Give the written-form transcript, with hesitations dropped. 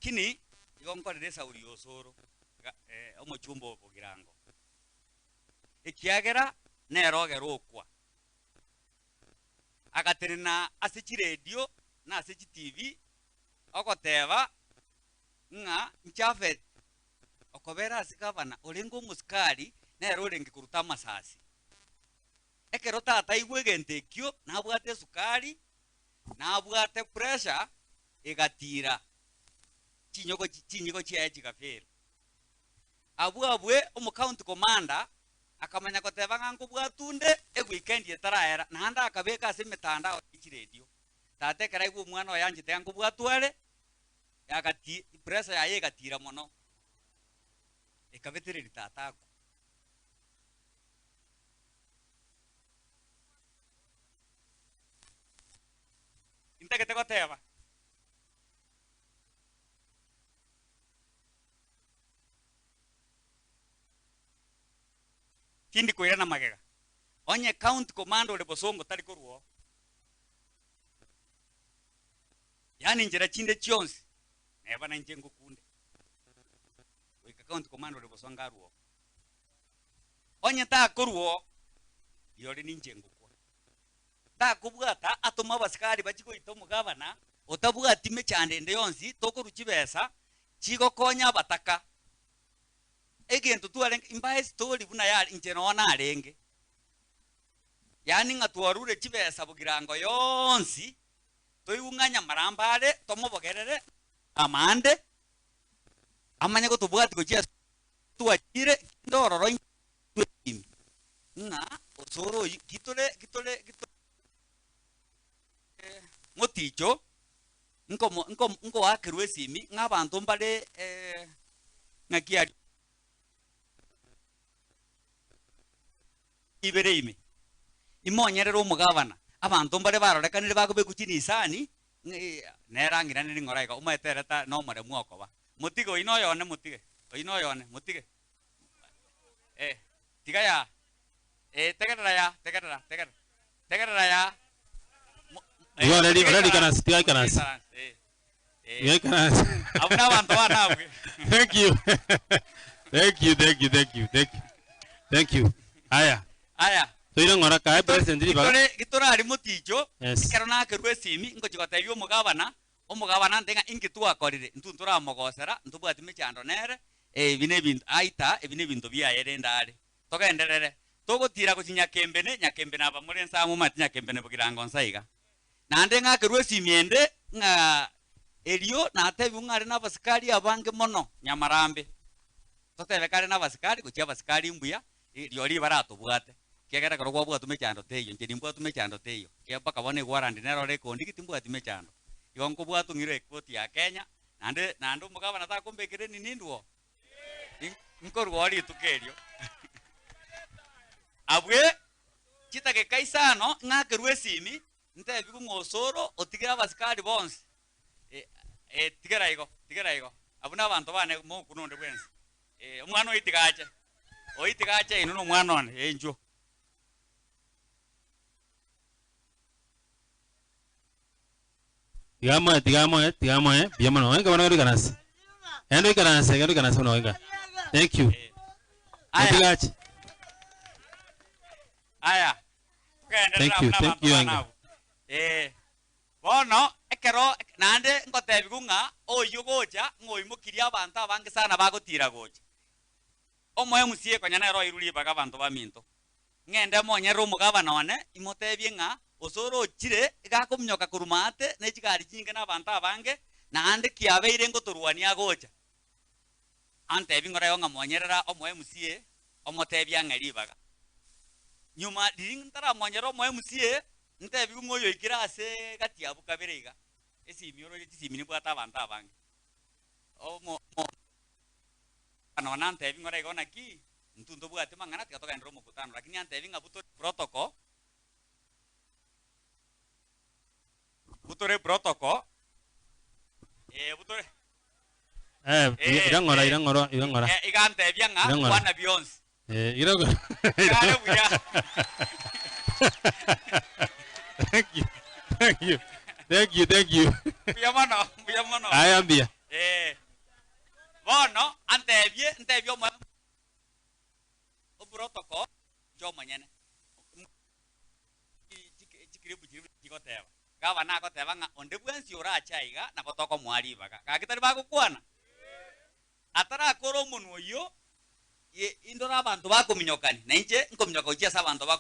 Lakini igo nkorera esauri y'osoro iga omochumba o bogirango, ekiagera nere ogera okwa. Agatenena ase chiredio na ase chitibi ogoteba ng'a Japhet okobera ase gavana orenge omosikari nere orenge koruta amasasi. Ekero tata aigwa egento ekio nabwate esukari, nabwate pressure egatira chinyogo chinyigo chiaye chigafera. Abwo abwe omocounty commander akamanya goteba ng'a nkobwatunde eweekend etaraera naende akabeka ase emetandao ye chiredio. Tata ekero aigwa omwana oye anchete ng'a nkobwatwa are, agati pressure yaye egatira mono, ekabetereria tata akwe. Intagete goteba. Tindi koirana magega. Onye county commander ore bosongo tari korwa oo. Yaani nchera chinde chionsi neba nainche ngokunde. Goika county commander ore bosongo arwe oo. Onye takorwa oo, rirorio ninche ngokwa. Takobwata atome abasikari bachie goita omogabana otabwati mechando ende yonsi, tokorwa chibesa chigokonya abataka. Egento twarenge, imbae estori buna yare inche noo narenge, yaani ng'a twarure chibesa bogirango yonsi, toigwe ng'a nyamarambe are, tomobogerere amande, amanye gotobwatia gochia ase twachire, kende ororo intwe ime, ng'a osoro oyio gitore gitore gitore moticho, nkomo nkomo nkoakerwa esimi ng'a abanto mbare ng'aki aria ibere ime, imonyerere omogabana, abanto mbare barorekanire bakobekwa chinisani, ng'a nere ang'iraneri ng'ora iga, omanyete ere ta nomoremu okoba. Motige oyio noyone motige, oyio noyone motige, eh, tiga yaa, eh, tegerera yaa, tegerera, tegerera, tegerera yaa. Mo- eh, Igo orari motige orari ikaranse, ikaranse tiga motige ikaranse. ikaranse, eh, eh. Tiga ikaranse. Abwo nabanto bane abwo. Thank you. Thank you, thank you, thank you, thank you. Thank you. Aya. Aya. Toire ng'ora kae president ribaga. Gitore gitorari moticho, Yes. ekero nakerwa esimi, ngochia gotebia omogabana, Omogabana ante ng'a inki twakorire, intwe ntoramogosera, ntobwati mechando nere, ebi nebinto aita, ebi nebinto biaye rende are. Togenderere. Togotira gochia Nyakembene, Nyakembene aba more nsa momanyete Nyakembene bogirango nsa iga. Naende ng'akerwe esimi ende ng'a erio natebiwe ng'a are nabasikari abange mono Nyamarambe. Totebe kare nabasikari gochia abasikari mbuya, Rirorio ribaratobwate, ekiagera ekero kwabwatwa mechando teiyo, inche nimbwatwe mechando teiyo, ekiagera mpaka bono egwarandi nere ore ekondigi timbwati mechando. Igo nkobwatwa ng'irwe ekoti ya Kenya, naende naende omogabana takombekera enini ndwo oo, nkorwa oo rituko erio. Abwe chidakika isano ng'akerwe esimi, ntebigwe ng'a osoro otigire abasikari bonsi, tigera igo, tigera igo, abwo na abanto bane mokuna onde bwensi. Omwana oyo tiga ache, oyo tiga ache inwe nomwana one, ee inchuo. Tiga amoe, tiga amoe, tiga amoe, mbuya mono. Oenga bono genda oikaranse. Genda oikaranse, genda oikaranse bono oenga. Thank you. Aya. Tiga ache. Aya, togenderere Thank abwo you, na thank abanto you, bane Oenga. abwo. Ee. Bono ekero naende ngotebigwa ng'a oyio gocha, ng'a oimokirie abanto abange sana bagotiira gocha. Omoe MCA konya nere oirwe ribaga abanto baminto. Ng'ende monyerere omogabana one, imotebie ng'a osoro ochire iga akominyoka korwa maate ne chigari chinyinge na abanto abange, naende kiabeire ngotorwania agocha. Antebi ng'ora igo ng'a monyerera omoe MCA, omotebie ang'e ribaga. Nyuma riria ntaramonyerera omoe MCA, Ntebigwe ng'a oyoikire ase egati abwo kabere iga, esimi oroche chisimi nibwate abanto abange. Omo omo one antebi ng'ora igo naki, intwe ntobwati mang'ana tiga togenderere omokutano, lakini antebi ng'a butore protocol, butore protocol, eh butore Eh, Eh, ira ng'ora, eh. ira ng'ora, ira ng'ora. Eh, iga antebia ng'a Ira ng'ora. kwana bionsi. Eh, ira ng'ora. Kare buya. Thank you. Thank you. Thank you, thank you. Mbuya mono, mbuya mono. Aya mbuya. Eh. Antebie, ntebie omo oprotocol inche omonyene. Chikiribu chiria buna chigoteba. Gavana agoteba ng'a onde bwensi orache aiga nabo tokomoa ribaga. Gaki tari bagokwana? Atarakora omonwa oyio, ye indore abanto bakominyokani, na inche nkominyoka gochia ase abanto ba.